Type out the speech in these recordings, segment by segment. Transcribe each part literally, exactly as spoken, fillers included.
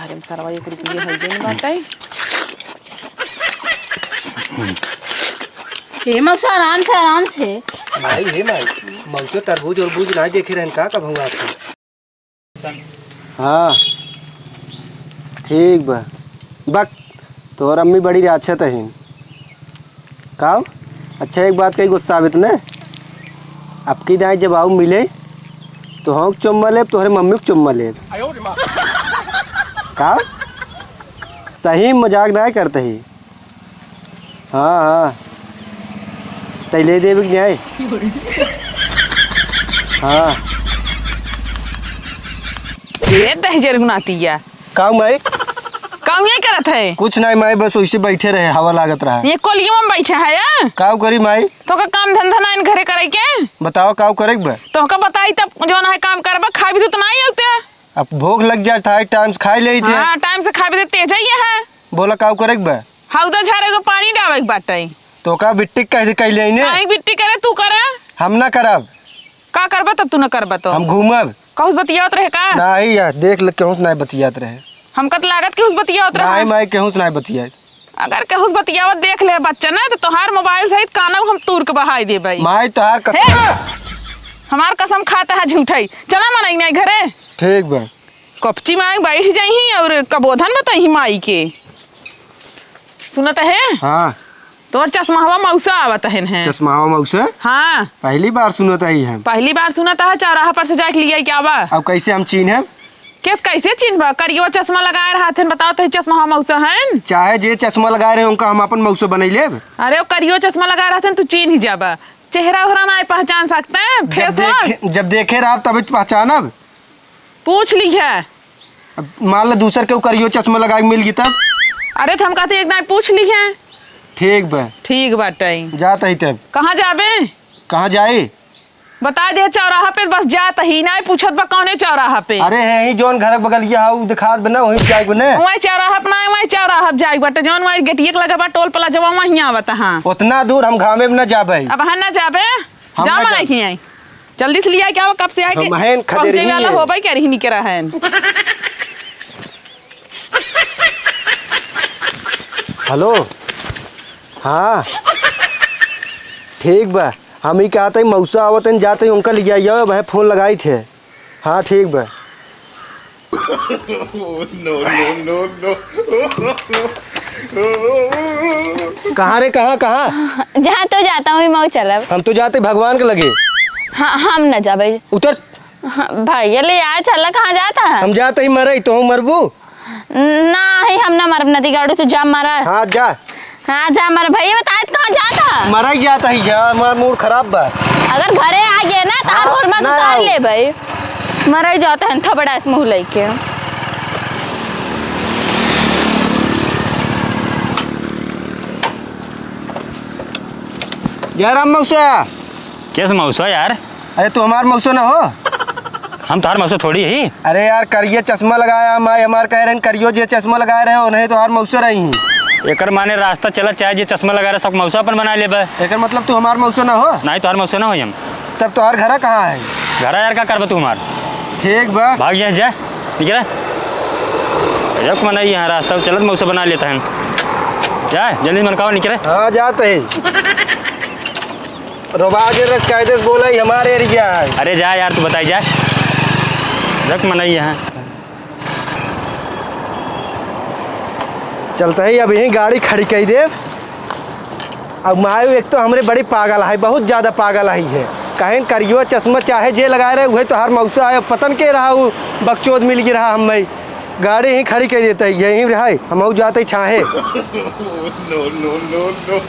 अरे सरवा, एक रुपये है दिन बाटे। हे मौसा, आराम से, आराम से। माई, हे माई, मौसा तरबूज उरबूज नाहीं देखे रहन का, कब हुआ था? हाँ, ठीक बा। बक, तोहर अम्मी बड़ी राछत हईन। काव? अच्छा, एक बात कही गुस्सा आवित ने, अबकी दाई जब आऊ मिले, तो हम चुम्मा लेब, तोहरे मम्मी के चुम्मा लेब। काव? सही मजाक नाहीं करत ही। हाँ, हाँ। तै ले देबे कि नाहीं? हाँ। ये दहिजर गुनातिया। काव माई? काव ये करत है? कुछ नाहीं माई, बस वैसे बैठे रहे, हवा लागत रहा। ये कोलियो में बैठे है, या? काव करी माई? तोका काम धंधा नाहीं घरे करे के? बताओ, काव करे के बा? तोका बताई तब जौन है काम करबा, खाई भी तो नाहीं आते। अब भूख लग जात है, टाइम से खाई लेइत है। हाँ, टाइम से खाई भी तो तेज ही है। बोला, काव करे के बा? हौदा झारे को पानी डाले के बाटे। तोका बिट्टी कह दे, कह ले ने। काहे बिट्टी करे, तू करे? हम ना करब। का करबा तब तू ना करबा तो? हम घूमब। कहूँ से बतियावत रहे का? नाहीं यार, देख ले, केहू से नाहीं बतियात रहे। हमका त लागत केहू से बतियावत रहे। नाहीं माई, केहू से नाहीं बतियात। अगर केहू से बतियावत देख ले बच्चा ना, तो तोहार मोबाइल सहित कानऊ हम तूर के बहाई देबे। माई, तोहार कसम। हे! हमार कसम खाता है झूठई। चला मनई नाहीं घरे। ठीक बा। कपची में बैठ जाइहीं और कबोधन बताइहीं माई के। सुनत है? हाँ। तोर चश्मावा मौसा आवत हन है। चश्मावा मौसा? हाँ। पहली बार सुनत हई हम। पहली बार सुनत है, चौराहा पर से जाके लिया क्या बा? अब कैसे हम चीन्हब? केस कैसे चिन्हबा? करियो चश्मा लगाए रहत हन, बताओ तो चश्मावा मौसा हन? चाहे जे चश्मा लगाए रहे, उनका हम अपन मौसा बनाई लेब। अरे, वो करियो चश्मा लगाए रहत हन, तू चीन्ह ही जाबा। चेहरा ओहरा नाहीं पहचान सकते हैं, जब face wash। देखे, जब देखे रहब तब पहचानब। पूछ ली है। अब मान ला दूसर केहू करियो चश्मा लगाए के मिल गई तब? अरे तो हम कहते एक दाई पूछ ली है। ठीक बा। ठीक बाटे। जात ही तब। कहाँ जाबे? कहाँ जाई? बता दे चौराहा पे, बस जात ही, नाहीं पूछत बा कौने चौराहा पे। अरे है ही जौन घर के बगलिया है, उ दिखात बा ना, वहीं जाए बने। वहीं चौराहा पे ना, वहीं चौराहा पे जाए बाटे, जौन वहीं गेटिया के लगे बा टोल प्लाजा, वहीं आवत हाँ। उतना दूर हम घामे में ना जाबे। अब हाँ ना जाबे? हम जा ना मना जाब। की आई। जल्दी से लिया क्या, वो कब से आए के हम हैं पहुँचे खदेरही वाला है। होबे क्या रही निकरा है। हेलो, हाँ, ठीक बा। हम ही कहते हैं मौसा आवत हैं, जाते हैं उनका लिया जाओ, अब फोन लगाई थे। हाँ, ठीक बा। No, no, no, no। कहाँ रे, कहाँ, कहाँ? जहाँ तो जाता हूँ, मैं चलब। हम तो जाते भगवान के लगे। हाँ, हम न जाबे। उतर। हाँ, भैया ले यार, चला, कहाँ जाता है? हम जाते ही मरे, तो हम मरबू। ना ही, हम ना मरब, नदी गाड़ू, तू जा मरा। हाँ, जा। हाँ, जा मर भैया, बताए तो कहाँ जाता? मरा ही जाता ही जा, हमार मूड खराब बा। अगर घरे आ गए ना, तो हर हाँ, घर में ना उतार आओ। ले भाई। मरा ही जाता है, थबड़ा इस मुँह लेके। जयराम मौसा। कैसे मौसा यार? अरे, तू हमार मौसा ना हो? हम तोहार मौसा थोड़ी ही। अरे यार, करिया चश्मा लगाया, माई हमार कह रहे हैं, करियो जे चश्मा लगाए रहे हो, नहीं तोहार मौसा रही ही। एकर माने रास्ता चलत चाहे जे चश्मा लगाए रहे, सब मौसा अपन बना लेबे। एकर मतलब तू हमार मौसा ना हो? नहीं, तोहार मौसा ना हो हम। तब तोहार घरा कहाँ है? घरा यार, का करबे तू हमार? ठीक बा। भाग जा, जा, निकल। जब मना यहाँ रास्ता चलत मौसा बना लेता है। जा, जल्दी मन खाओ, निकल। हाँ, जाते ही। रोबाज रख कायदे से बोला, ही हमारे एरिया है। अरे जा यार, तू बताई जा। रख मनई यहाँ। चलते ही अब यहीं गाड़ी खड़ी कई दे। अब मायू एक तो हमरे बड़ी पागल है, बहुत ज्यादा पागल है, है। कहीं करियो चश्मा चाहे जे लगाए रहे, वही तो हर मौसा आयो, पतन के रहा, वो बकचोद मिल गई रहा हम भाई। गाड़ी ही खड़ी कर देते, यहीं रहे, हम जाते छाहे। No, no, no, no।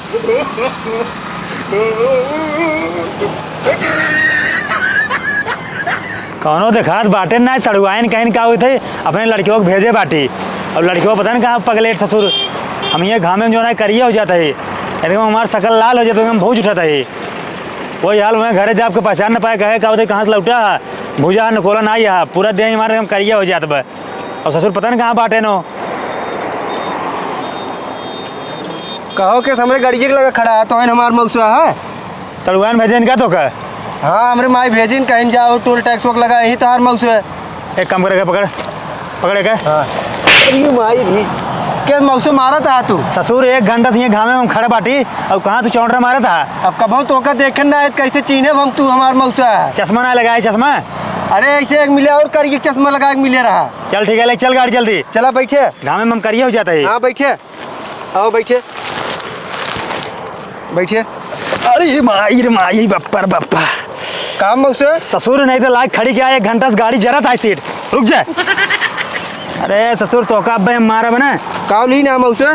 कौनो देखात बाटे ना, सड़ुआइन कहीं का होत है, अपने लड़कियों को भेजे बाटी। अब लड़कियों पता नहीं कहाँ पगलेट ससुर, हम ये घामे में जो ना करिए हो जाता है, एकदम हमार शकल लाल हो जाता है, एकदम भूज उठाता है। वही हाल में घरे जाब के पहचान न पाए, कहे का होत है, कहाँ से लौटा है, भूजा है, नकोला ना आया है, पूरा देह हमारे एकदम करिए हो जात बा। और ससुर पता नहीं कहाँ बाटे नो। कहो के हमरे गड़िए के लगे खड़ा है, तो हमार मौसा है। सड़ुआन भेजे इनका तो का? हाँ, हमरे माई भेजिन, कहीं जाओ, टोल टैक्स वक लगा, यही तोहार मौसा है। एक काम करे के, पकड़, पकड़े के। हाँ। अरे माई रे, के मौसे मारत हा तू? ससुर, एक घंटा से ये घामे में हम खड़ा बाटी, अउ कहाँ तू चौंटरा मारत हा? अब कबहूँ तोका देखे ना आए, कैसे चीन्हे हम तू हमार मौसा है? चश्मा ना लगाए, चश्मा। अरे ऐसे एक मिले और करिए चश्मा लगा के मिले रहा। चल ठीक है, ले चल गाड़ी जल्दी। चला बैठे। घामे में हम करिए हो जाता है। हाँ बैठे, आओ बैठे, बैठे। अरे माई रे माई, बप्पा रे बप्पा। काम मौसे? ससुर नहीं तो लाग खड़ी क्या, एक घंटा से गाड़ी जरत है सीट। रुक जा। अरे ससुर, तोका अब्बे हम मारब ना। काव ली ना मौसे?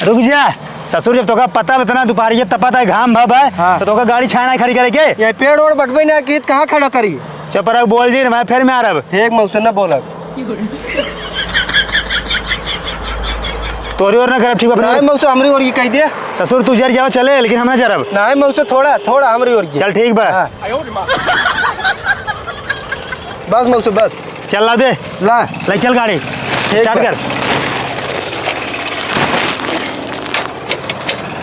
रुक जा। ससुर, जब तोका पता बतना दोपहरिया तपत है, घाम भब है, हाँ। तो तोका गाड़ी छाया ना खड़ी करे के? ये पेड़ ओड़ बटबे ना की, कहाँ खड़ा करी? चुप रह, बोल जी, मैं फिर में आरब। ठीक मौसे, न बोलब। तोरी ओर ना करब, ठीक बा? नहीं मौसे, हमरी ओर ये कह दे। ससुर, तू जर जावा चले, लेकिन हम ना जरब। नहीं मौसे, थोड़ा, थोड़ा हमरी ओर ये। चल ठीक बा। हाँ। बस मौसे, बस। चल ला दे। ला। ले चल गाड़ी। ठीक स्टार्ट बा। कर।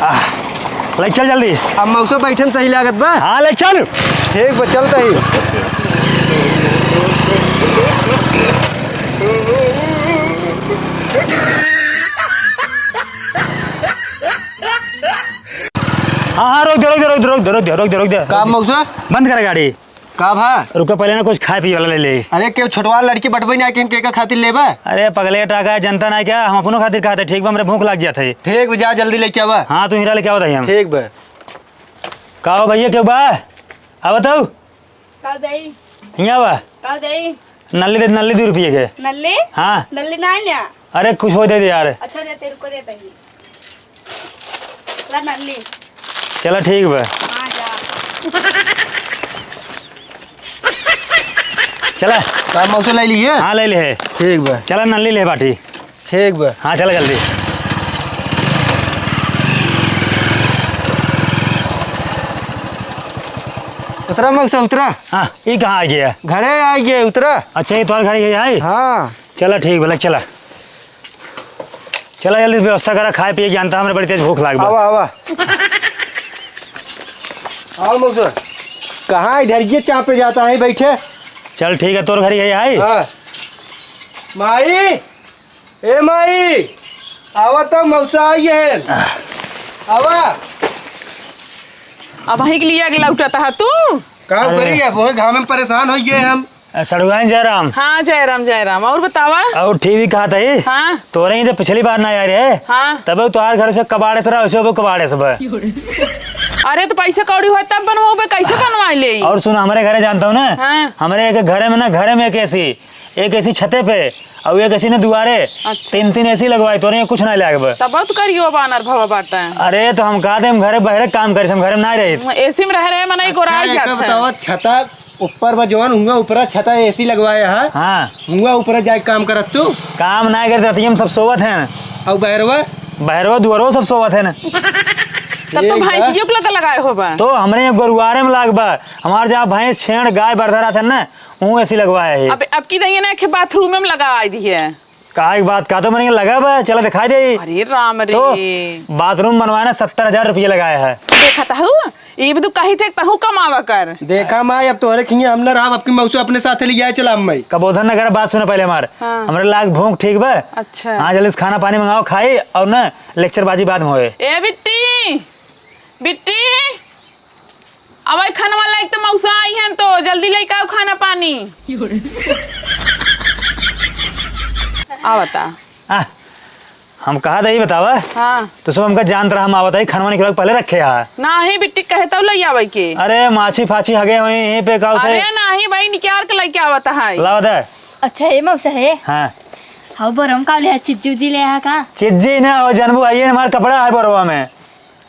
आह, ले चल जल्दी। अब मौसे बैठे में सही लागत बा? हाँ, ले चल। ठीक बा, चलता ही। हाँ, हाँ, रोक दे, रोक दे, रोक दे, रोक दे, रोक दे, रोक दे, रोक दे। का मौसा? बंद कर गाड़ी। का भा? रुका, पहले ना कुछ खाए पिए वाला ले ले। अरे, केहू छोटवा लड़की बटबे ना, कि केका खातिर लेबा? अरे, पगले टाका है, जनता ना क्या? हम अपनो खातिर खाते, ठीक बा, हमरे भूख लाग जात है। ठीक बा, जा जल्दी लेके आवा। हाँ, तू हीरा लेके आवत है हम। ठीक बा। का हो भैया, केहू बा? आ बताओ। का दई? हियाँ बा। का दई? नल्ली दे, नल्ली दू रुपये के। नल्ली? हाँ। नल्ली ना लिया। अरे, कुछ हो दे दे यार। अच्छा, दे, तेरे को देता ही। ला नल्ली। चला, ठीक बा। हाँ, जा। चला। का मौसा ले लिए? हाँ, ले ले है। ठीक बा। चला, नल्ली ले बाटी। ठीक बा। हाँ, चला जल्दी। उतरा मौसा, उतरा। हाँ, ई कहाँ आ गया? घरे आ गए, उतरा। अच्छा, ये तोहर घर ही है? हाँ। चला, ठीक बा, ले चला। चला, जल्दी व्यवस्था करा, खाए पिए के, जानता हमरे बड़ी तेज भूख लाग बा। आवा, आवा। आओ मौसा। कहाँ इधर ये चापे जाता है, बैठे? चल, ठीक है, तोर घर ही है, आई। हाँ। माई, ए माई, आवा तो मौसा आई है। आवा। अब वहीं के लिए लौटता है तू? का अरे। करी, अब वही घाम में परेशान हो गए हम। अ, सड़ुआइन जयराम। हाँ, जयराम, जयराम। और बतावा? और ठीक ही कहा था ही। हाँ। तोरे ही तो पिछली बार ना आए रहे। हाँ। तबे तोहार घर से कबाड़े से रहा, वैसे वो कबाड़े से बा। अरे, तो पैसे कौड़ी होए तब बनवाबे, कैसे बनवा ले? और सुन, हमारे घरे जानता हूँ ना, हाँ। हमारे एक घरे में ना, घरे में एक एसी, एक एसी छते पे, और एक एसी ना दुआरे। अच्छा। तीन, तीन एसी लगवाए, तोरे यहाँ कुछ ना लाग बा। तब तो करियो बानर भवा बाटा। अरे, तो हम कहा थे, हम घरे बहरे काम करे, हम घरे में ना रहे। एसी में रह रहे, मना अच्छा, गोराई एक जात है। बतावा, छता ऊपर बा जवन, हुआ ऊपरा छता एसी लगवाए हा। हाँ। हुआ ऊपरा जाए काम करत तू? काम ना करत रहती, हम सब सोवत हैं। अउ बहरवा? बहरवा दुआरवा सब सोवत हैं। तब तो ठीक बा। भैंसियों के लगा लगाए होबा। तो हमरे गोरुआरे में लाग बा। हमार जहाँ भैंस, छेड़, गाय बरधा रहत है ना, ऊ एसी लगवाए है। अब, अब की दहिया ना एक बाथरूम में लगा दी है। काहे के बात का तो मने लगा बा, चला दिखाई दे। अरे राम रे। तो बाथरूम बनवाए ना सत्तर हजार रुपये लगाए है। देखा तहु, ई भी तू कही थे तहु कमावा कर। देखा माई, अब तोहरे खिए हम ना रहब, अब की मौसू अपने साथे ले जाए चला माई। कबोधन नगर बात सुना पहले हमार। हाँ। हमरे लाग भूख ठीक बा। अच्छा। हाँ, जल्दी से खाना पानी मंगाओ, खाई और ना लेक्चर बाजी बाद में होए। ए बिट्टी, बिट्टी, अबे खनवा लाइक तो मौसा आई हैं तो जल्दी लेके आओ खाना पानी। आवता। आ, हम कहा था, ये बतावा। हाँ। तो सब हमका जानत रहा, हम आवत है, खनवा निकला के पहले रखे हा। नाही बिट्टी कहे तब ले आवे के। अरे माछी फाछी हगे हुई यहीं पे का उठे। अरे नाही भाई, निकाल के लेके आवत है। लावत है। अच्छा, ए मौसा है। हाँ। हाउ बोरम का ले है, चिज्जी उज्जी ले है का? चिज्जी ना हो, जानबू, आइए हमार कपड़ा है बोरवा में।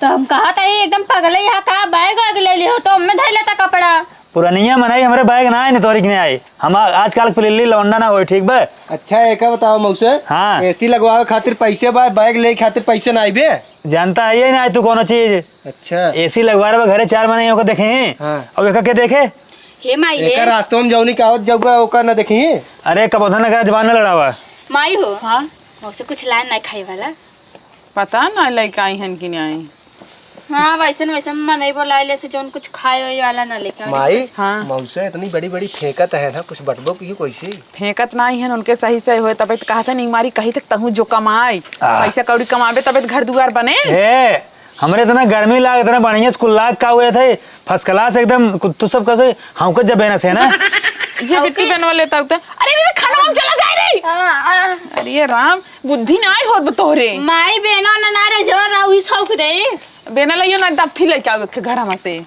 तो हम कहा था, ये एकदम पगले यहाँ का बैग वैग ले लिहो, तो हमें धर लेता कपड़ा। पुरनिया मनई हमरे बैग ना आए, न तोहरी के नहीं आई। हम आ-, आजकल के पिल्ली लौंडा ना होए, ठीक बा? अच्छा, एका बताओ मौसे। हाँ। एसी लगवावे खातिर पैसे बा, बैग ले खातिर पैसे ना आइबे? जानता है ये ना तू कोनो चीज। अच्छा। एसी लगवा रहे बा घरे, चार मनई ओके देखे हैं। हाँ। अब एका के देखे? हे माई एका रे। रास्तों में जौनी के आवत जाऊबा, ओका ना देखी। अरे, कबोधन नगर जबान न लड़ावा। माई हो। हाँ? मौसे कुछ लाए ना खाए वाला। पता ना लइका आई हन कि नहीं आई। हाँ, वैसे न वैसे मनई बोलाए लेते, जौन कुछ खाए ओए वाला ना लेके आवे। माई, हाँ। मौसा इतनी बड़ी बड़ी फेंकत है ना, कुछ बटबो की कोई सी? फेंकत नाहीं है, उनके सही सही होए, तबे तो कहत है, "नहीं मारी, कही तक तहूँ जो कमाए, आ। पैसा कौड़ी कमाबे, तबे तो घर दुआर बने।" ए, हमरे इतना गर्मी लाग, इतना बढ़िया स्कूल लाग का हुए थे, first class एकदम, कु-, तू सब कैसे हौंकत जब बेना से ना। जे बिट्टी बनवा लेता होता। अरे, अरे, खाना हम चला जाए रे। हाँ, हाँ। अरे राम, बुद्धि ना आई होत बा तोहरे। माई बेना ना, ना रे, जवन रहा उही सौख दे। बेना लइयो ना, दफ्थी लइके आउ एक घर हमा से।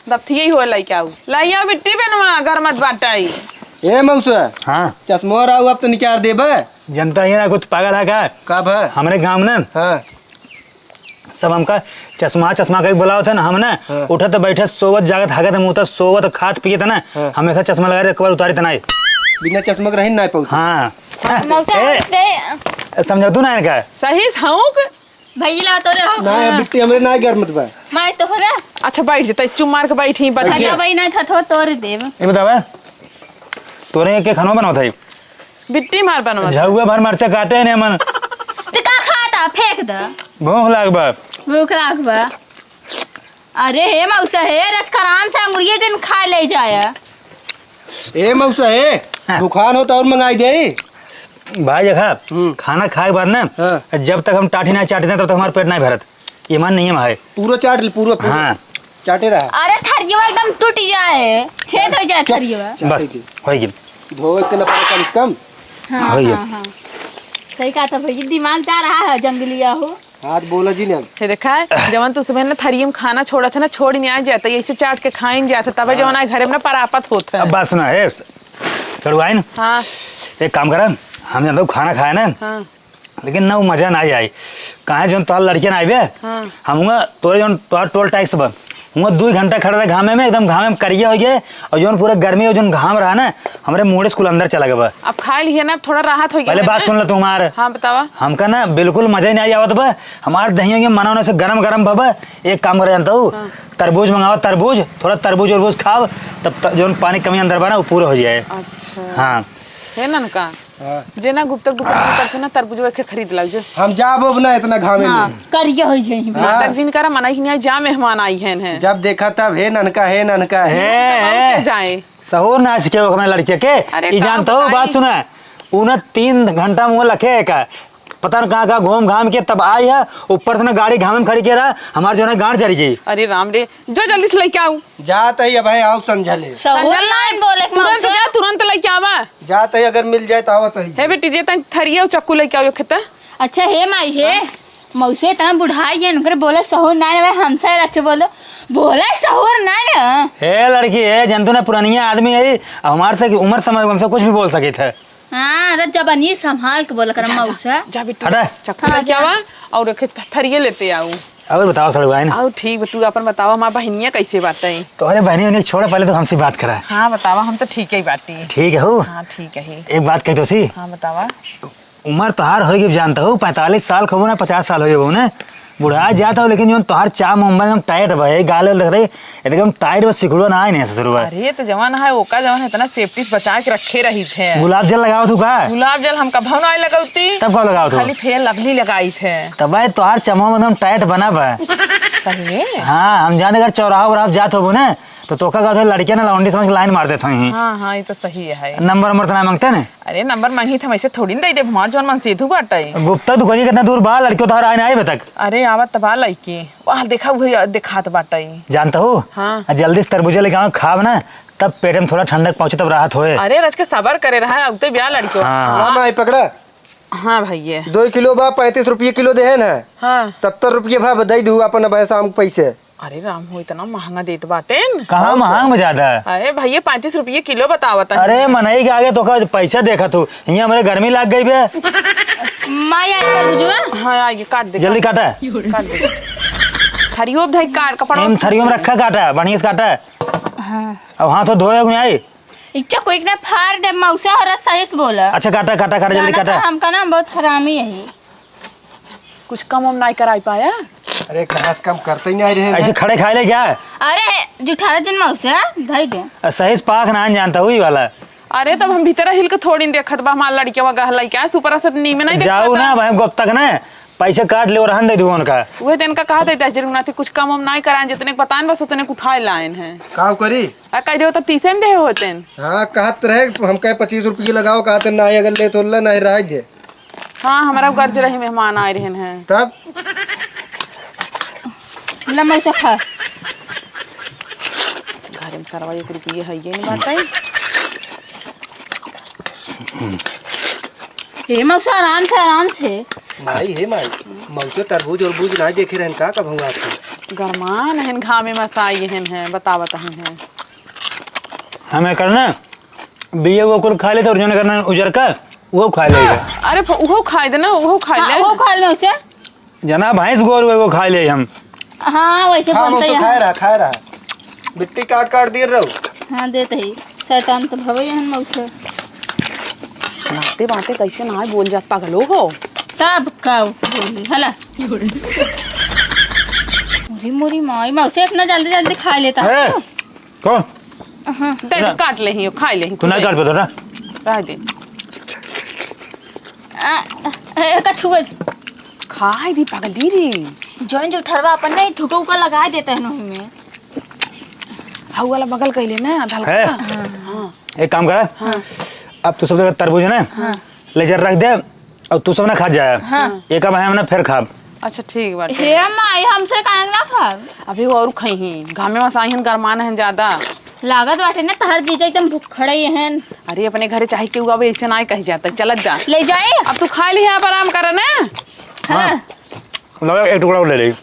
दफ्थी यही हो लइके आउ। लइया बिट्टी बेनवा, घर मत बाटाई। ए मौसा। हाँ। चश्मा रहा अब तो निकाल देबे। जनता ही ना कुछ पागल है का? का भा? हमरे गाँव ना। हाँ। सब हमका चश्मा, चश्मा कहि बुलावत है ना, हम ना हाँ। उठत बैठत, सोवत, जागत, हगत, मुतत, सोवत, खात, पियत ना, हाँ। हमेशा चश्मा लगा रहे, एक बार उतारी त नाई। बिना चश्मा के रही ना पाऊ। हाँ। मौसा ए, हंस दे। समझौतू ना इनका। सही हूँ। भैया ला तो रे हो। ना, हाँ। बिट्टी हमरे ना घर मत बा। मैं तोहरा। अच्छा, बैठ जा, तै चुप मार के बैठी, बता। भैया भाई ना था, थो तोड़ देब। ये बतावा, तोरे के खाना बनावत है? बिट्टी मार बनवा। झउआ भर मरचा काटे ने मन। ते का खाता? फेंक द। भूख लाग बा। भूख लाग बा। अरे हे मौसा, हे रचकराम से अंगुरिये दिन खा ले जाया। ए मौसा, हे, हाँ। दुकान हो तो और मंगाई दे। भाई देखा, हम्म। खाना खाए के बाद ना, हाँ। जब तक हम टाठी ना चाटते ना, तब तक हमारा पेट नहीं भरत। ये मान नियम है। पूरा चाट ले, पूरा, पूरा। हाँ। चाटे रहा। अरे, थरियवा एकदम टूट जाए, छेद हो जाए थरियवा। बस, चाटे के। होइ गइल। धोवे के ना पड़े कम से कम। हाँ, होइ गइल। हाँ, हाँ। सही कहा था भैया, दिमाग जा रहा है जंगलिया हो। हाथ बोला जी ने। हे देखा है, जवन तू सुबह ना थरियम खाना छोड़त है ना, छोड़ नहीं आ जाता, ऐसे चाट के खाइन जाता, तब हाँ। जवन आए घरे में ना परापत होत है। अब बात सुना, हे, चढ़ुआइन। हाँ। एक काम करा, हम जब खाना खाए ना, हाँ। लेकिन ना, वो मजा ना आई। काहे, जौन तोहार लड़किया ना आइबे, हाँ। हम हुआ तोरे जौन तोहार टोल टैक्स बा, हुआ दुई घंटा खड़ा रहे घामे में, एकदम घामे में करिया होइ गए, और जौन पूरा गर्मी हो, जौन घाम रहा ना, हमरे मुड़े से कुल अंदर चला गवा। अब खाए लिए ना, अब थोड़ा राहत होइ गया पहले है बात ना। सुन ले तू हमार। हाँ, बतावा। हमका ना बिल्कुल मजा ही नहीं आवत बा। हमार दहिया के मना होने से गरम गरम भवा। एक काम करे जानता हूँ, हाँ। तरबूज मंगावा, तरबूज, थोड़ा तरबूज उरबूज खाव, तब त-, जौन पानी कमी अंदर बा ना, वो पूरा हो जाए। अच्छा। हाँ। हे ननका, हाँ। जे ना गुप्तक दुकान पर से ना तरबुजवा के खरीद लाओ जो। हम जाब अब ना इतना घामे हाँ, में। करिया होइ गई। हाँ। नाटक जिन करा, मना ही नहीं, जा मेहमान आई हैं, हैं। जब देखा तब, "हे ननका, हे ननका, हे।" ननका बाबू के जाए। सहूर नाच के ओकरे लड़के के। अरे ई का जानता हो, बताई? बात सुना, ऊ ना तीन घंटा मुँह लखे है का, पता न कहाँ कहाँ घूम घाम के तब आई है, ऊपर से ना गाड़ी घामे में खड़ी के रहा, हमार जो ना गांड जरी गई। अरे राम रे, जो जल्दी से लेके आऊ। जात ही अब है, आओ संझा ले। सहूर संझा नाइन बोले के तुरंत मौसा। जा, तुरंत लेके आवा। जात ही, अगर मिल जाए तो आवत ही। हे बेटी, जे तन थरिया और चक्कू लेके आओ, खेता। अच्छा, हे माई, हे, हाँ? मौसे इतना बुढ़ाई है, उनकर बोले सहूर नाइन, हमसे रच बोलो, बोले सहूर नाइन। हे लड़की, हे जनतू ना पुरानिया आदमी है, हमार से उम्र समय हमसे कुछ भी बोल सके थे। हाँ, अरे जबानी संभाल के बोला कर, जा, जा, मौसा। जा बेटी, हटा। चक्कू हाँ, लेके जा। आवा और एक थ-, थरिये लेते आऊ। और बताओ सड़ुआइन। और ठीक बा, तू अपन बतावा, हमार बहिनिया कैसे बाटे? तोहरे बहिनी उन्हें छोड़, पहले तो हमसे बात करा। हाँ, बतावा, हम तो ठीक ही बाटी। ठीक है हो? हाँ, ठीक है। एक बात कही तो सी। हाँ, बतावा। उम्र तोहार होई गई, जानता हो, पैंतालीस साल खबो ना, पचास साल हो गए ना, बुढ़ा जाता हो, लेकिन जौन तोहार चाम उम्र एकदम टाइट बा, ये गाल वाल देख रहे, एकदम टाइट बा, सिकुड़ो ना आए नहीं ससुरवा। अरे, तो जवान है, ओका जवान है, इतना सेफ्टी से बचा के रखे रही थे। गुलाब जल लगावत हूँ का? गुलाब जल हम कभौ ना लगौती। तब का लगावत हो? खाली फेयर लवली लगाई थे। तब भाई, तोहार चमवा एकदम टाइट बना बा। सही में? हाँ, हम जाने अगर चौराहा उराहा जात होबो ना, तो तोका कहत हो, लड़कियां ना लौंडी समझ के लाइन मार देत होई। हाँ, हाँ, ये तो सही है। नंबर, नंबर तो ना मांगते ने। अरे, नंबर मांगी तो हम ऐसे थोड़ी ना दे देब, हमार जौन मन सेधु बाटे। गुप्ता दुकानी कितना दूर बा, लड़कियों तोहर आए ना आए बे तक। अरे, आवत तो बा लड़की। वाह, देखा, वही दिखात बाटे। जानता हो? हाँ। आ, जल्दी से तरबूजा लेके आओ, खाब ना, तब पेट में थोड़ा ठंडक पहुंचे, तब राहत होए। अरे, रच के सबर करे रहा, अब तो ब्याह लड़कियों। हाँ। हाँ, माई, पकड़ा। हाँ भैया। दो किलो बा, पैंतीस रुपये किलो देहे ना। हाँ। सत्तर रुपये भा दे दू अपन, अब है शाम के पैसे। अरे राम हो, इतना महंगा देत बाटेन। कहाँ और महंग का? में ज्यादा है? अरे भैया, पैंतीस रुपये किलो बतावत है। अरे मनई के आगे तो का पैसा देखा तू, हियाँ हमरे गर्मी लाग गई बे। माई आई का बुझवा? हाँ, आइए, काट दे, जल्दी काट दे। काटा। काट दे। थरियो धई काट, कपड़ा। एम थरियो में रखा काटा, बढ़िया से काटा। हाँ। अब हाथ धोए नहीं आई। इच्छा कोई ना फाड़ दे, मौसा हो रहा, सही से बोला। अच्छा, काटा, काटा, काटा, जल्दी जाना काटा। था हमका ना, हम बहुत हरामी है। कुछ कम हम नाई कराई पाया। अरे, घास कम करते ही नहीं रहे ऐसे हैं। खड़े खाए ले क्या? अरे, जुठारा जिन मौसा, धई दे। आ, सही से पाक ना जानता हुई वाला। अरे, तब हम भीतर हिल के थोड़ी देखत बा, हमार लड़किया गहलाई क्या, सुपरा से नीमे नहीं देखत जाऊ ना, बा। भाई, गुप्तक ना, पैसे काट ले और रहन दे दू उनका। उहे तेन का कहत है, तहजीर गुनाती कुछ कम हम नाई कराएन, जितने के बताएन बस उतने के उठाए लाएन हैं। का करी? आ, कह देव तब तीसे में देहे होतेन। हाँ, कहत रहे, हम कहे पच्चीस रुपये लगाओ, कहते नाई, अगर ले तो ले, नाई रह दे। हाँ, हमरा गर्ज रही मेहमान आए रहन हैं। तब? ला मौसा खा। घर में सरवा एक रुपये है ये नहीं बात है। हे मौसा, आराम से, आराम से। माई, हे माई, मौसा तरबूज उरबूज ना देखे रहन का कब हुआ था? गरमान हन, घामे में साई हन है, बतावत हन है। हमें करना, बिया वो कुल खा लेता और जोने करना उजर का, वो खा लेगा। अरे, फ-, उहो खाए दे ना, उहो खाए हाँ, ले। वो खा ले उसे। जना भैंस गोरू है, वो खा ले हम। हाँ, वैसे हाँ, बनता मौसा है। खाए रहा, खाए रहा। बिट्टी काट काट दिए रहो। हाँ, देते ही। शैतान तो भवे हन मौसा। बाते बाते कैसे ना बोल जात पागलो हो। तब का बोली, हला। मुरी, मुरी माई, मौसा इतना जल्दी जल्दी खा लेता है। ए, कौन? हाँ। दे, ना। काट ले ही, खाए ले ही, तू ना खुदे। काट पाता ना? रह दे। आ, ए, का छुए? खाए दी पागल दी रे। जौन जो ठरवा अपन नहीं थुका उका लगा देता है नोही में। हाउ वाला बगल कैले ना, आधा है? हल्का। हाँ। एक काम करा। हाँ। अब तू सब जगह तरबूज है ना? हाँ। ले जा रख दे, और तू सब ना खा जाए। हाँ। एक अब हम ना फिर खाब। अच्छा, ठीक बाटे। हे माई, हमसे काहे ना खाब? अभी वो और खाई ही, घामे में साई हन, गरमान हन ज्यादा। लागत बाटे ना, तहर जीजा एकदम भुक्खड़े हन। अरे, अपने घरे चाहे केहू आवे, ऐसे ना कही जाता, चलत जा। ले जाए? अब तू खा लिहे, आप आराम कर ना। हाँ। हाँ। लगा, एक टुकड़ा और ले ले।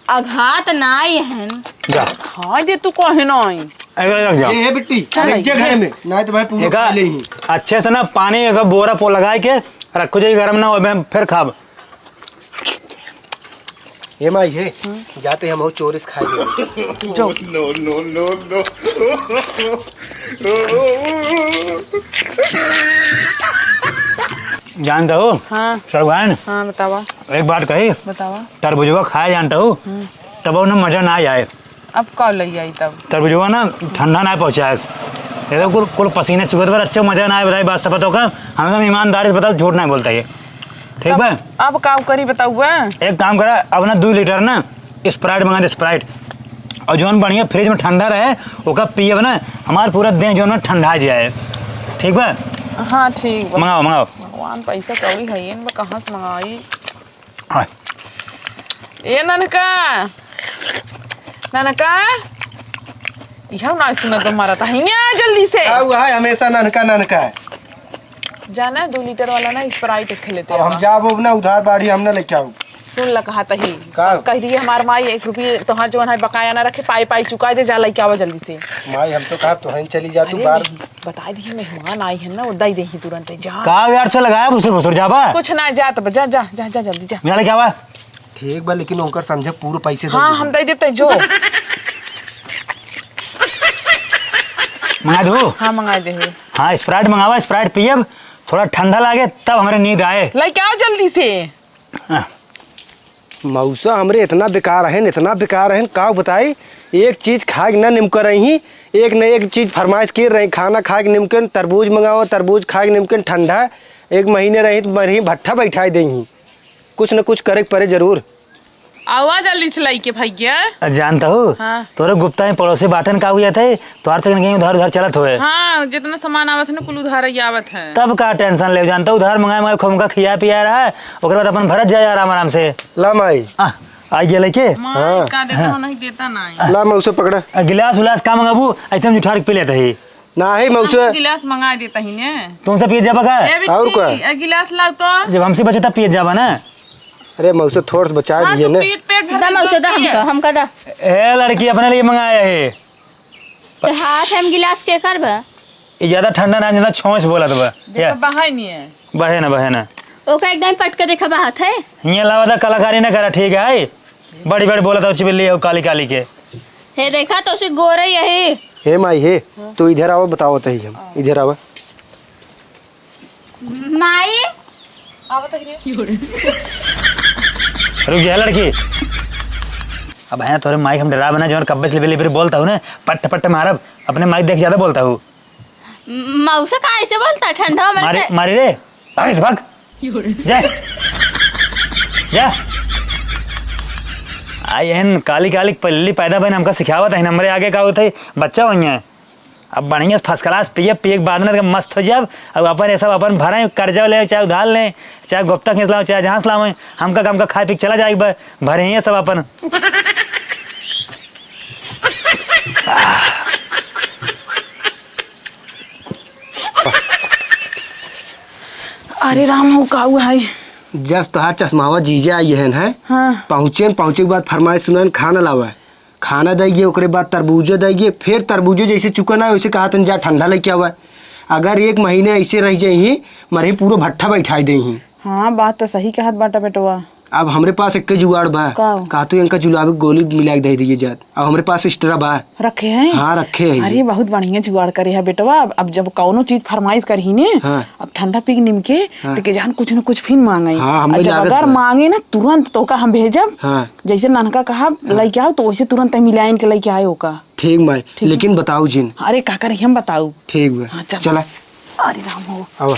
अघात ना हन। जा। खा दे तू, कहे ना आई। एक रख जा। ए, ए बिट्टी, चल, रख जा ये। घर में, नहीं तो भाई पूरा एका खा ले ही। अच्छे से ना पानी एक बोरा पो लगाए के रखो जाई गरम ना हो, फिर खाब। ए माई हे, हम्म। जाते हम हो चोरिस खाए ले। जो। No, no, no, no। जानता हो? हाँ। सरवाइन? हाँ, बतावा। एक बात कही? बतावा। तरबुजवा खाए जानता हो? हम्म। तब उन्हें मजा ना आए। अब का लई आई तब? तरबुजवा ना ठंडा ना पहुँचाए। ये तो कुल, कुल पसीने चुकत बा, अच्छा मजा ना आए, बताई बात सब बताओ का? हमें तो ईमानदारी से बताओ, झूठ ना बोलता ये। ठीक तब बा? अब का करी बताउआ? एक काम करा, अब ना दो लीटर ना Sprite मंगा दे, Sprite। और जौन बढ़िया फ्रिज में ठंडा रहे, ओका पियब ना, हमार पूरा देह जौन ना ठंडा जाए। ठीक बा? हाँ, ठीक बा। मंगाओ, मंगाओ। भगवान, पैसा कौड़ी है ये, कहाँ से मंगाई? हाँ। ए ननका, ननका, इहउ ना सुनत बा, मरत है, हियाँ आ जल्दी से। का हुआ है हमेशा ननका, ननका? जाना, दो लीटर वाला ना Sprite एक ठे लेते अब हम आवा। जाब उब ना, उधार बाड़ी हम ना लेके आउब। सुन ल कहा तही। का? कह दिए हमार माई एक रुपये तोहार जवन है बकाया ना रखे, पाई पाई चुका दे, जा लेके आवा जल्दी से। माई हम तो कहा तोहन चली जा तू अरे बार। नहीं, बताइ दिहे, मेहमान आई है ना, वो दइ देही तुरंत, जा। का यार से लगाया भुसुर भुसुर, जाबा? कुछ ना, जा तब, जा, जा, जा, जा, जल्दी जा। मिला ले क्या बा? ठीक बा, लेकिन ओकर समझे पूरे पैसे दे हाँ, दे। हम दइ देते, जो। मंगा दो। हाँ, मंगा दे। हाँ, Sprite मंगावा, Sprite पियब, थोड़ा ठंडा लागे, तब हमरे नींद आए। लेके आओ जल्दी से। हाँ। मौसा हमरे इतना बेकार हन, इतना बेकार हन, का बताई। एक चीज खाए के ना निमकर रही, एक न एक चीज फरमाइश कर रही, खाना खाए के निमकन, तरबूज मंगाओ, तरबूज खाए के निमकन, ठंडा। एक महीने रही तो मरही भट्ठा बैठाई देही। कुछ न कुछ करे के परे जरूर। आवा जल्दी से लइके भैया। जानता हूँ, हाँ। तोरे गुप्ता में पड़ोसी बाटन का हुआ थे, तोहार तक कहीं उधार उधार चलत होए। हाँ, जितना सामान आवत है ना, कुल उधार ही आवत है। तब का टेंशन ले, जानता हूँ, उधार मंगाए मंगाए खूब उनका खिया पिया रहा है, ओकरे बाद अपन भरत जाए आराम आराम से। ला माई। आ, आई गया लेके? माई हाँ। का देता हाँ। हो, नहीं देता नहीं। ला मौसा पकड़ा। आ, गिलास उलास का मंगाबू, ऐसे हम जुठार के पी लेते ही। नाही मौसा। गिलास मंगा देता ही ने। तुमसे पिए जाबा का? ए बिट्टी, और का? ए गिलास लाओ तो। जब हमसे बचे तब पिए जाबा ना। अरे मौसा, थोड़ा सा बचा हाँ, दिए तू ना। पीट पेट भर दा के मौसा, दा पिए। हमका, हमका दा। ए लड़की, अपने लिए मंगाया है। ते हाथ हम गिलास के कर बा? ये ज्यादा ठंडा ना, ज्यादा छौंस बोलत बा। देखा, या। बहाई नहीं है। बहे ना, बहे ना। ओका एकदम पटके देखा बा हाथ है। हियाँ लावा था, कलाकारी ना करा, ठीक है? बड़ी बड़ी बोलत हो चिबिल्ली हो काली काली के। हे देखा तो उसे गोरे यही। हे माई हे, हाँ। तू इधर आवा, बताओ तही हम। इधर आवा। माई। रुक जा लड़की। अब है तोरे माई हम डरा बना जवन कब्बे से लिबे लिबे बोलता हूँ ना, पट्ट पट्ट मारब, अपने माई देख ज्यादा बोलता हूँ। मौसा का ऐसे बोलता है ठंडा में मारी, से? मारी रे, भाग से भाग। जा। जा। आ, एहन काली काली पल्ली पैदा भइन, हमका सिखावत है, हमरे आगे का होत है, बच्चा होइहैं। अब बढ़िया first class पिए, पिए के बाद में एकदम मस्त हो जाब। अब अपन ये सब अपन भरें, कर्जा ले, चाहे उधार लें, चाहे गुप्ता खींच लाओ, चाहे जहाँ से लाओ, हमका, हमका खाए पी के चला जाए, ब-, भरे हैं सब अपन। अरे राम हो, का हुआ है? जस तोहार चश्मावा जीजा आई है, हैं? हाँ। पहुँचे न, पहुँचे के बाद फरमाइश सुनन, खाना लावा। खाना दइगे, ओकरे बाद तरबूजो दइगे, फिर तरबूजो जैसे चुका ना, वैसे कहा तन जा ठंडा लेके आवा। अगर एक महीने ऐसे रह जाइहीं, मरही पूरो भट्ठा बैठाई देइहीं। हाँ, बात तो सही कहत बाटा बेटवा। अब हमरे पास एक्के जुगाड़ बा। का? का तू इनका जुलाबे के गोली मिला के दे दिए जात। अब हमरे पास extra बा। रखे हैं? हाँ, रखे हैं। अरे, बहुत बढ़िया जुगाड़ करे है बेटवा। अब, अब जब कौनो चीज फरमाइश करही ने, हाँ। अब ठंडा पी के निमके, हाँ। तो के जान कुछ न कुछ फिर मांगे। हाँ, हमें और जब लागत अगर बा। मांगे ना, तुरंत तोका हम भेजब। हाँ। जैसे ननका कहा, हाँ। लइके आओ, तो वैसे तुरंत मिलाइन के लइके आए ओका। ठीक माई, ठीक है। लेकिन बताऊ जिन। अरे, का करी हम बताऊ? ठीक बा। हाँ, चल। चला। अरे राम हो। आवा।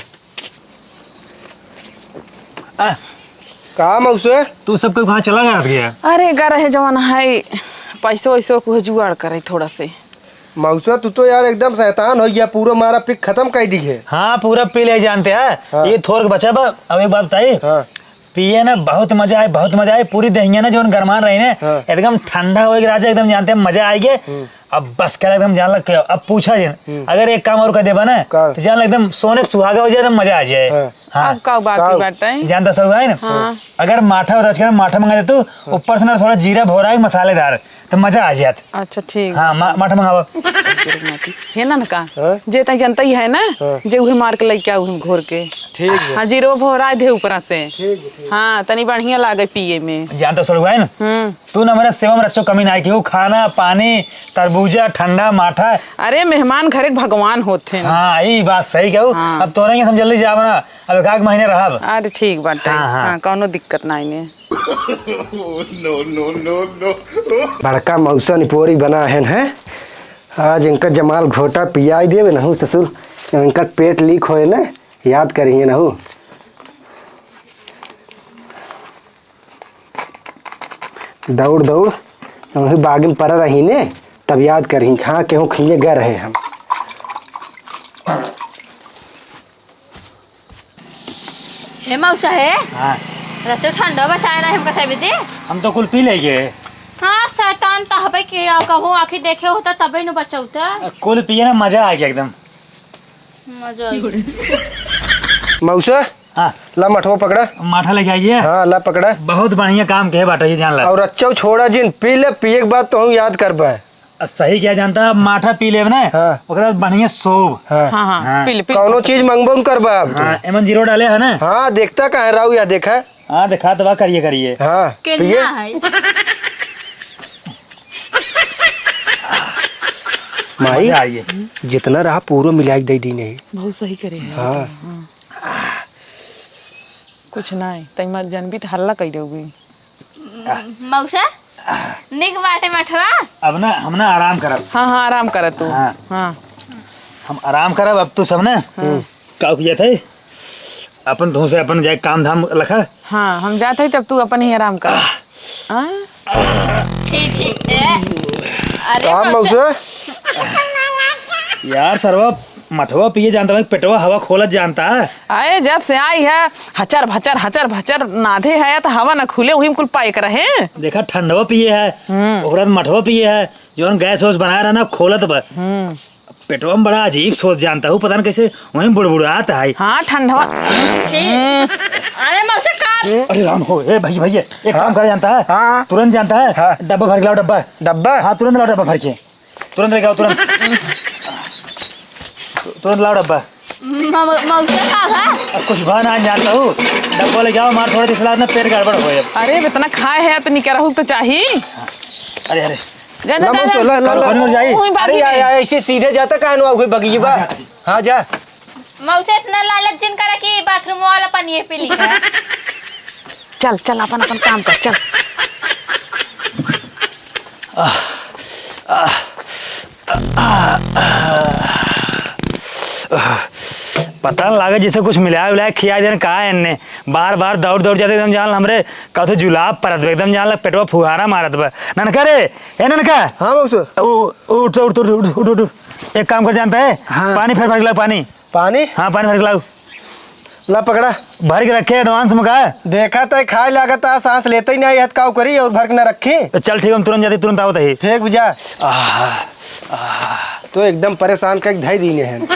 आ, का मौसे? तू सब कोई कहाँ चला जात गया? अरे, गा रहे जवन है, पैसो वैसो को जुगाड़ करे थोड़ा से। मौसा, तू तो यार एकदम शैतान हो गया, पूरा मारा पिक खत्म कर दी है। हाँ, पूरा पी ले जानते हैं। हाँ। ये थोर के बचा बा, अब एक बात बताई। हाँ। पिए ना बहुत मजा आए, बहुत मजा आए। पूरी दहिया ना जौन गरमान रही ने, हाँ। एकदम ठंडा होए के राजा, एकदम जानते हैं मजा आए गे। हम्म। अब बस कर एकदम जान लग के, अब पूछा जिन। हम्म। अगर एक काम और कर देबा ना, का? तो जान एकदम सोने पे सुहागा हो जाए, एकदम मजा आ जाए। हाँ। हाँ। अब का बाकी का? बाटे? जानता सब है ना? हाँ। अगर माठा होता, आजकल माठा मंगा दे तू, हाँ। ऊपर से ना थोड़ा जीरा भोरा है, मसालेदार। तो मजा आ जात। अच्छा, ठीक। हाँ, मा-, माठा मंगावा। हे ना, ना का? हाँ? जे तई जनता ही है ना, हाँ। जे उहे मार के लइके आऊ हम घोर के। ठीक बा। हाँ, जीरो भोराइ दे ऊपरा से। ठीक बा, ठीक। हाँ, तनी बढ़िया लागे पिए में। जानता सड़ुआ है ना? हम्म। तू ना मेरा सेवा में रच्चो कमी नाई किहू, खाना, पानी, तरबूजा, ठंडा, माठा। अरे, मेहमान घरे के भगवान होत हैं। हाँ, ई बात सही कहू। हाँ। अब तोरा ही हम जल्दी जाब ना, अब एक आध महीने रहब। अरे, ठीक बाटे। हाँ, हाँ। हाँ, कौनो दिक्कत नाई ने। No, no, no, no। बड़का मौसा निपोरी बना है, हैं? आज इनका जमाल घोटा पियाई देवे नहू ससुर, इनका पेट लीक होए न, याद करिए नहू। दौड़ दौड़ वही बागिन पर रही ने, तब याद करिए, हाँ, केहू खिए गए रहे हम। हे मौसा हे। हाँ। रचो ठंडो बचाए ना हमका सब दे। हम तो कुल पी लेंगे। हाँ, शैतान तहबे के आ, कहूँ आँखी देखे होता तबे नु बचौता। कुल पिए ना, मजा आ गया एकदम। मजा आ गया। मौसा, हाँ। ला मठवा पकड़ा। माठा लेके आइए। हाँ, ला पकड़ा। बहुत बढ़िया काम के बाटा, ये जान ला। और रच्चो छोड़ा जिन, पी ले, पिए के बाद तो हम याद कर पाए। आ, सही क्या जानता, अब माठा पी लेब ना, हाँ। ओकरा बाद बढ़िया सोब। हाँ। हाँ, हाँ, हाँ। पी ले, पी ले। कौनो चीज मंगबो न करबा अब तू। हाँ, एमन जीरो डाले है ना? हाँ, देखता कहाँ राऊ या देखा। हाँ, देखा तो बा, करिए, करिए। हाँ, केन्ना पिए। है? माई, मजा आइए। जितना रहा पूरा मिला के दे दी नहीं। बहुत सही करे है। हाँ। हाँ। कुछ नाई, तई मत जानबी त हल्ला कई देउगी। मौसा, निक बाटे मठवा? अब ना, हम ना आराम करब। हाँ, हाँ, आराम कर तू। हाँ। हाँ। हम आराम करब, अब तू सब ना, हाँ। का किया थे? अपन धुन से अपन जाए काम धाम लखा। हाँ, हम जात हई, तब तू अपन ही आराम कर। हाँ? छी, छी, ए। अरे का मौसा। मौसा? यार सरवा, मठवा पिए जानता है, पेटवा हवा खोलत जानता है। अरे जब से आई है, हचर भचर, हचर भचर नाधे है, तो हवा न खुले, वही में कुल पाए के रहे। देखा, ठंडवा पिए है, हम्म। ओकरा बाद मठवा पिए है, जौन गैस वैस बनाए रहा ना, खोलत बा। हम्म। पेटवा में बड़ा अजीब सोच जानता हूँ, पता न कैसे वहीं बुड़बुड़ात है। हाँ, ठंडवा। छी। अरे मौसा का? अरे राम हो, ए भैया, भैया, एक हाँ? काम करा जानता है? हाँ। तुरंत जानता है? हाँ। डब्बा भर के लाओ, डब्बा। डब्बा? हाँ, तुरंत लाओ डब्बा भर के। तुरंत लेके आओ, तुरंत। तुरंत लाओ डब्बा। म-, म-, मौसा का बा? अब कुछ बा ना जानता हूँ। डब्बा लेके आओ, मार थोड़ा जिसला ना पेट गड़बड़ हो जाए। अरे, इतना खाए है तो निकरहु तो चाही। अरे, अरे। जा, जा, ला जा, मौसा, जा। ला, ला, ला। कौन और जाई? वहीं अरे, बाकी या, में। या, ऐसे सीधे जाता काहे नु, कोई बगी बा? हाँ, जाता। हाँ, जा। मौसा इतना लालच जिन करा कि बाथरूम वाला पानी पी ली है। चल, चल, अपन, अपन काम कर, चल। आह, आह, आह, आह, आह। पता न लागे जैसे कुछ मिलाए उलाए खिया देन का है इनने। बार बार दौड़ दौड़ जाते एकदम जान हमरे कथे जुलाब परत बा, एकदम जान लग पेटवा फुहारा मारत बा। ननका रे, ए ननका। हाँ मौसा। उ-, उठ, उठ, उठ, उठ, उठ, उठ। एक काम कर जानता है, हाँ। पानी फेर भर के लाओ, पानी। पानी? हाँ, पानी भर के लाओ। ला पकड़ा। भर के रखे advance में का? देखा तो खाए लागत आ, सांस लेते ही नहीं है, काऊ करी और भर के ना रखी। तो चल ठीक, हम तुरंत जाते, तुरंत आवत ही। ठीक बुझा। आह, आह। तो एकदम परेशान करके धई दीने हैं।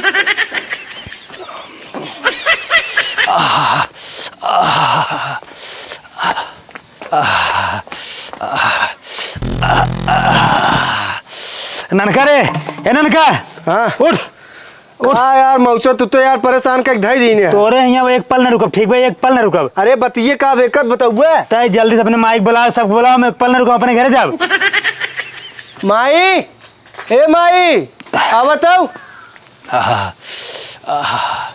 ननका रे, ए ननका, हाँ। उठ, उठ। का यार मौसा, तू तो यार परेशान करके धई दीने है। तोरे हियाँ एक पल न रुकब, ठीक बा? एक पल न रुकब। अरे बतिये का बेकत बतौबे। तय जल्दी से अपने माई के बुला, सबके बुला, हम एक पल न रुकब, अपने घरे जाब। माई, ए माई, आवत हऊ। आहा, आहा।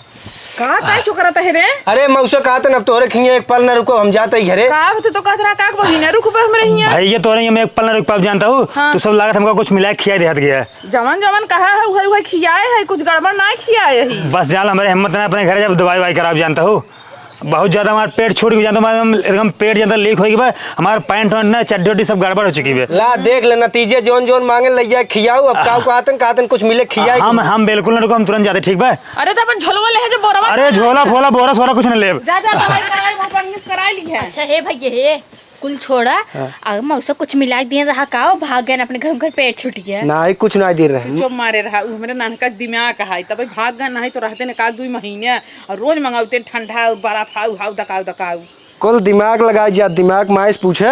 का ताई चुकरत है रे? अरे मौसा, कहत न अब तोहरे खिया एक पल न रुको, हम जात ही घरे। का होते तो कहत रहा, का बहिना रुकबे हमरे हियाँ? भाई, ये तोहरे हियाँ मैं एक पल न रुक पाब, जानता हूँ। हाँ। तू सब लागत हमका कुछ मिला के खिया देहत गया। जवन जवन कहा है, उहे उहे खियाए है, कुछ गड़बड़ ना खियाए है। बस जान, हमरे हिम्मत ना, अपने घरे जब दवाई वाई कराब, जानता हूँ। बहुत ज्यादा हमार पेट छूट गया, जानता हूँ, हमार एकदम पेट जानता लीक होई गई बा, हमार पैंट वैंट ना, चड्डी उड्डी सब गड़बड़ हो चुकी बा। ला देख ले नतीजे, जोन जोन मांगे लइया खियाऊ। अब काऊ कहतन, कहतन कुछ मिले खियाई। हम, हम बिल्कुल ना रुको, हम तुरंत जाते, ठीक बा? अरे तो अपन झोलवा ले है जो बोरवा अरे झोला फोला बोरा सोरा कुछ ना लेब। जा जा दवाई कराई, वहाँ पर कराई ली है। अच्छा हे भैया हे, कुल छोड़ा। हाँ। अगर मौसा कुछ मिला के दिए रहा का, भाग गए अपने घर, उनकर पेट छूट गया। नाही कुछ नाही दे रहे। चुप मारे रहा, उ हमरे ननका के दिमाग है, तबे भाग गए, नाही तो रहते न का दुई महीने। और रोज मंगाउते ठंडा, बर्फ, हाउ, हाउ, दकाउ, दकाउ। कुल दिमाग लगाए जा, दिमाग माइस पूछे।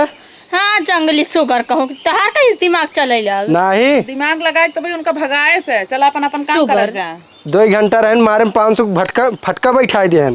हाँ, जंगली सुगर कहो, तहार का इस दिमाग चले लाग? नाही। दिमाग लगाए तबे उनका भगाए से, चला अपन, अपन काम सुगर। करत जा। दो घंटा रहन मारे में पाँच सौ फटका, फटका बैठाए देहन।